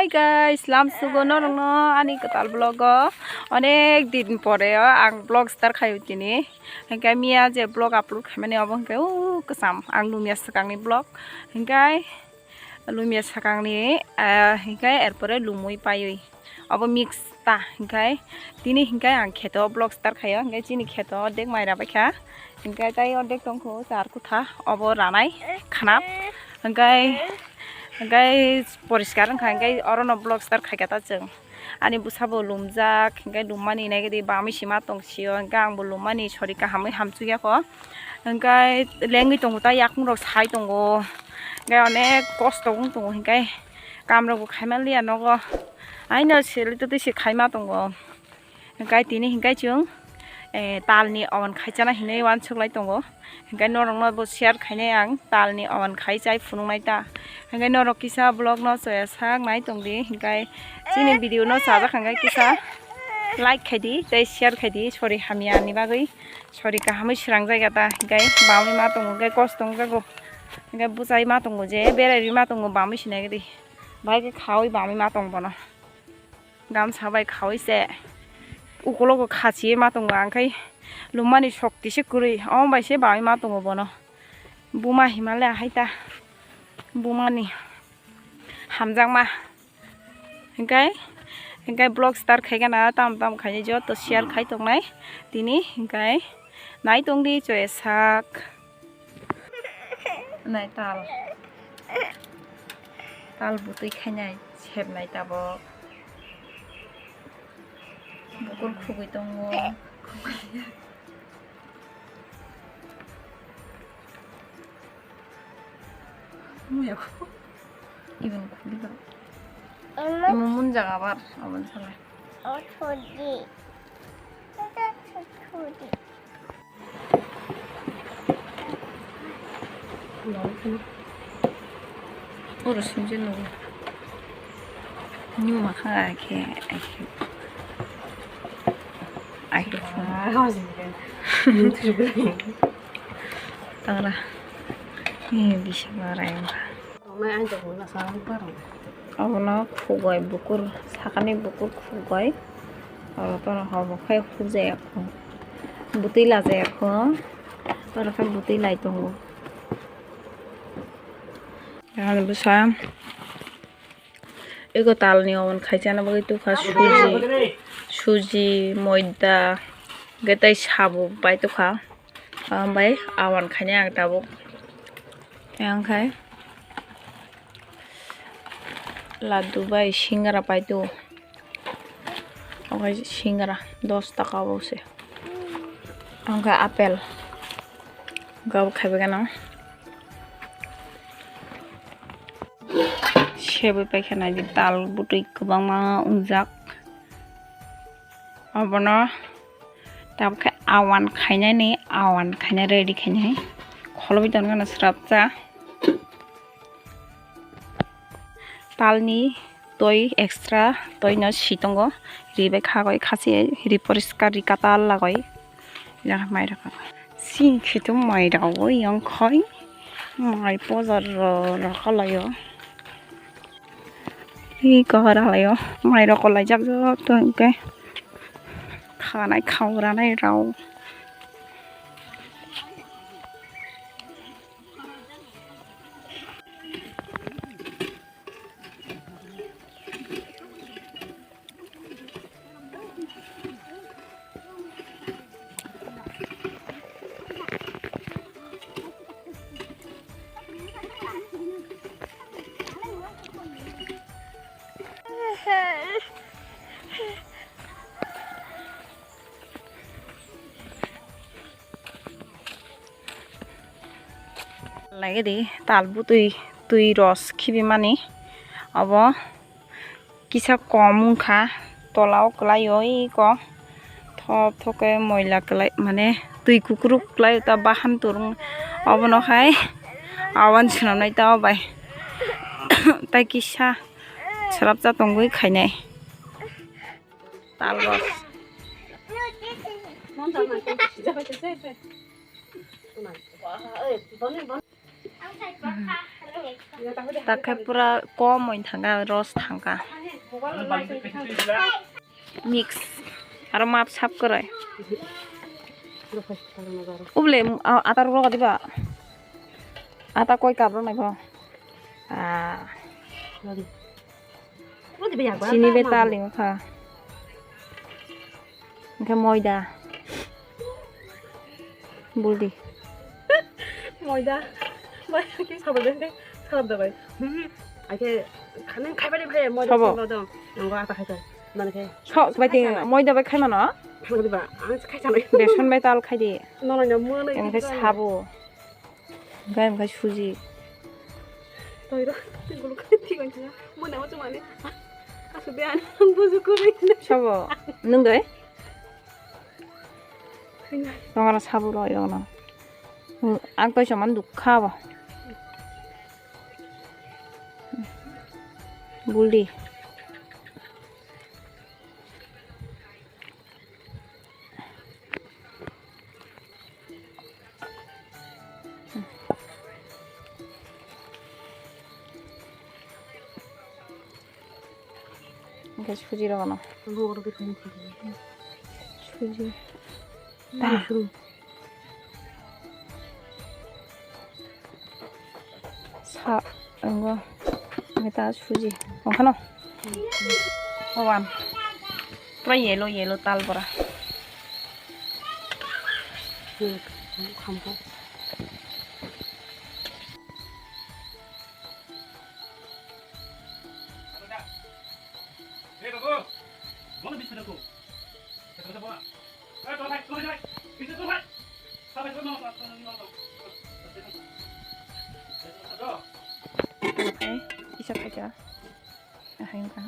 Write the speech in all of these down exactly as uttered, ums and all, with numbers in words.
Hey guys, lam sugo norokno ani kwtal vlog o. Onek din pore o ang vlog start khaio tini. Hingke miya je vlog upload khaimani obo hingke o kwcham ang lumya swkangni vlog. Hingke lumya swkangni, ah, hingke erpore lumui paiwi. Obo mix ta hingke tini hingke ang kheto vlog start khaio hingke chini kheto ordek mai rabaikha. Hingke tai ordek tongkho char kutha obo ranai khanap. Hingke, hingke poriskar wngkha, hingke orono vlog start khaikha ta chwng. Ani bwsabo lumjak, hingke lummani naigadi bamwi sima tongsio, hingke angbo lummani sori kahamwi hamsukya kho. Hingke lengwi tongo ta yakungrok sai tongo, hingke onek kosto wng tongo, hingke kamrokbo khaima liya nogo, aino sili totwi se khaima tongo. Hingke tini hingke chwng, eh, talni oven khaichana hinwi uansuk lai tongo. Hingke norokno bo share khainai ang talni oven khai chai phunuknai ta. Hingke norok kisa vlog no choya sak nai tongdi. Hingke chini video no chajak hingke kisa like khaidi tei share khaidi. Sori hamya ni bagwi, sori kahamwi srang jaiga ta. Hingke bamwi ma tongo, hingke kosto wngjago. Hingke bwchai ma tongo je, berai rwi ma tongo, bamwi sinai gidi. Bahai khe khaui bamwi ma tong bono. Gamsa bai khaui se ukulogo khachiui ma tongo, ang khai lumani shokti se kwrwi, omo bai se bamwi ma tongo bono. Buma himale ahai ta, bumani hamjakma. Hingkai, hingkai vlog start khai gana, tam tam khai joto share khai tongnai tini, hingkai nai tongdi choya sak. Nai tal. Tal butwi khainai, sebnai tabok. Bukur khugwi tongo. Ibon khugwi tongo. Imo munjak abar, aboni salai. Oro sumjak nugo. Numa kha akhe, akhe. Akhe phone. Tangra. Ni bisi barai. Obono khugwi bukur, sakani bukur khugwi. Oro tono hobo khe khujaya kho. Bwtwi lajaya kho. Oro khe bwtwi lai tongo. Ani bwsa eko talni oven khaijana bagwi tukha suji, suji, moida, hwnkhe tei sabuk bai tukha. Omo bai awan khainai ang tabuk. Tei ang khai laddu bai singara pai tu. Omo khai singara dos taka bo se. Ang khai apple. Gabo khaibai gana. Sebui paikha naidi tal butwi kwbangma wngjak. Obono tabuk khe awan khainani, awan khaina ready khainai. Kholobwi tongkha na swrapsa. Talni twi extra twi no si tongo. Ri bai khagwi khasi ri poriskar ri katal lagwi. Yak mai rok. Sing khitu mai rok oi yang khoi. Mai pojar ro rokalayo. Hi kok ralayo. Mai rokalaijak joto hwnkhe. Khanai khauranai rok. Lagidi tal butwi twi ros khibimani obo kisa kom wngkha, tola o kwlai o eko thop thop khe moila kwlai mane twi kukruk kwlai o ta bahan turung obono khai awan swnamnai ta o bai tei kisa swrapsa tongwi khainai. Tal rok. Takhe pura kom oin thangka, ros thangka. Mix. Aro map sap kwrwi. Uble, a, ata rok diba? Ata koi cup rok nai bo? Ah. Chini be tal ni wngkha. Hwnkhe moida. Buldi. Moida. Bai, ki sabo de, de, salap da bai. Hmm. Aike, khaning khai bari bhai, moida sabo. Sabo dong. Nongo ata khai khai. Mane khai. Sok bai ting, moida bai khai mano? Khai bari ba, ang khai sanai. Beson bai tal khai di. Nono no mone. Hwnkhe sabo. Hwnkhe, hwnkhe suji. Toiro, tengkulu khe thik ongkha. Mone o chumani. Asuk de ani buju kuri. Sabo, nwng doi? Nwng ano sabo rw, nwng ano. Ang tei saman dukha bo. Buldi. Hwnkhe suji rw no. Suji. Sa, wngo. Hwnkhe ta suji. Ongkhano? Owan. Pura yellow, yellow tal bora. Hai, kisa khaja. Ahai wngkha.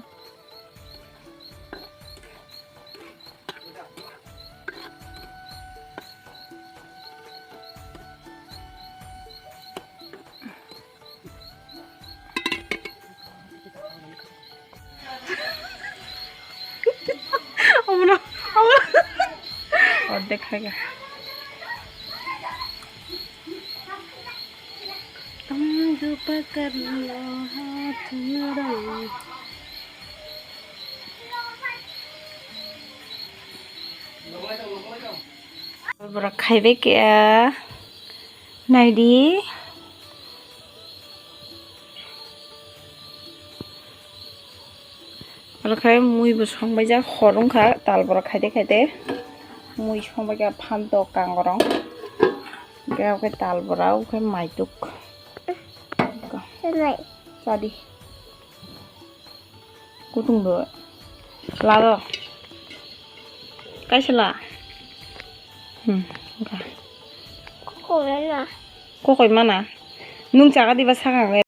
Omono, omono. Ordek khaga. Tangju pakarlo hathurang. Borok khaibai khe, naidi. Aro khe mui bo songbaijak, hor wngkha tal bora khaide khaide. Mui songbaikha phantok kangrong. Hwnkhe obo khe tal bora, obo khe maituk. Chadi. Kutung do. Lado. Kaisa la. Hmm. Kokoi mana. Kokoi mana. Nung chaga diba sakang le.